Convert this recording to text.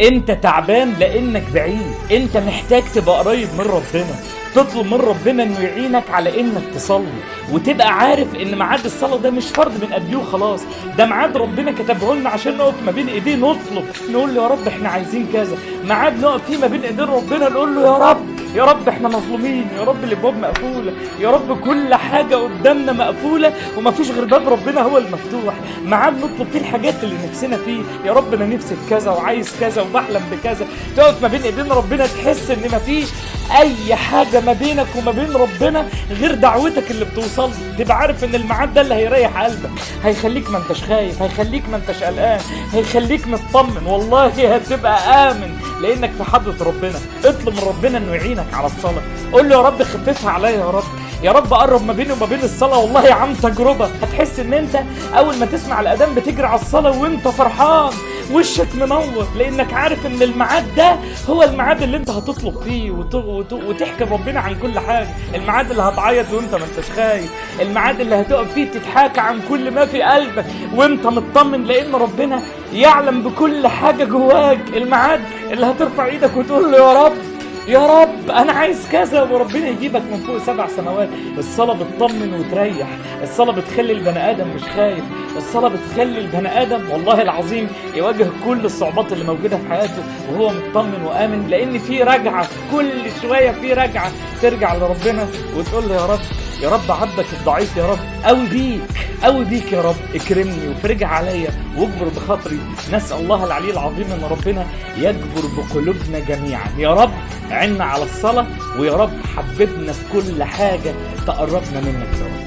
انت تعبان لانك بعيد، انت محتاج تبقى قريب من ربنا، تطلب من ربنا انه يعينك على انك تصلي، وتبقى عارف ان ميعاد الصلاة ده مش فرض بنأديه وخلاص، ده ميعاد ربنا كتبه لنا عشان نقف ما بين ايديه نطلب، نقول له يا رب احنا عايزين كذا، ميعاد نقف فيه ما بين ايدين ربنا نقول له يا رب، يا رب احنا مظلومين، يا رب الابواب مقفولة، يا رب كل حاجة قدامنا مقفولة ومفيش غير باب ربنا هو المفتوح، ميعاد نطلب فيه الحاجات اللي نفسنا فيه، يا رب انا نفسي في كذا وعايز كذا وبحلم بكذا، تقف ما بين ايدين ربنا تحس ان مفيش اي حاجة ما بينك وما بين ربنا غير دعوتك اللي بتوصل، تبقى عارف ان الميعاد ده اللي هيريح قلبك، هيخليك ما انتش خايف، هيخليك ما انتش قلقان، هيخليك مطمن، والله هتبقى امن لانك في حضره ربنا. اطلب من ربنا انه يعينك على الصلاة، قول له يا رب خففها عليا يا رب، يا رب قرب ما بيني وما بين الصلاة، والله عن تجربه هتحس ان انت اول ما تسمع الاذان بتجري على الصلاة وانت فرحان، وشك منور، لانك عارف ان الميعاد ده هو الميعاد اللي انت هتطلب فيه وتحكي ربنا عن كل حاجة، الميعاد اللي هتعيط وانت ما انتش خايف، الميعاد اللي هتقف فيه تتحاكى عن كل ما في قلبك وانت مطمن لان ربنا يعلم بكل حاجة جواك، الميعاد اللي هترفع ايدك وتقول له يا رب يا رب انا عايز كذا وربنا يجيبك من فوق 7 سماوات. الصلاة بتطمن وتريح، الصلاة بتخلي البني ادم مش خايف، الصلاة بتخلي البني ادم والله العظيم يواجه كل الصعوبات اللي موجودة في حياته وهو مطمن وامن، لان في رجعه كل شوية، في رجعه ترجع لربنا وتقول له يا رب يا رب عبدك الضعيف يا رب قوي بيك، قوي بيك يا رب، اكرمني وفرجها عليا واجبر بخاطري. نسأل الله العلي العظيم ان ربنا يجبر بقلوبنا جميعا، يا رب عنا على الصلاة، ويا رب حببنا في كل حاجة تقربنا منك يا رب.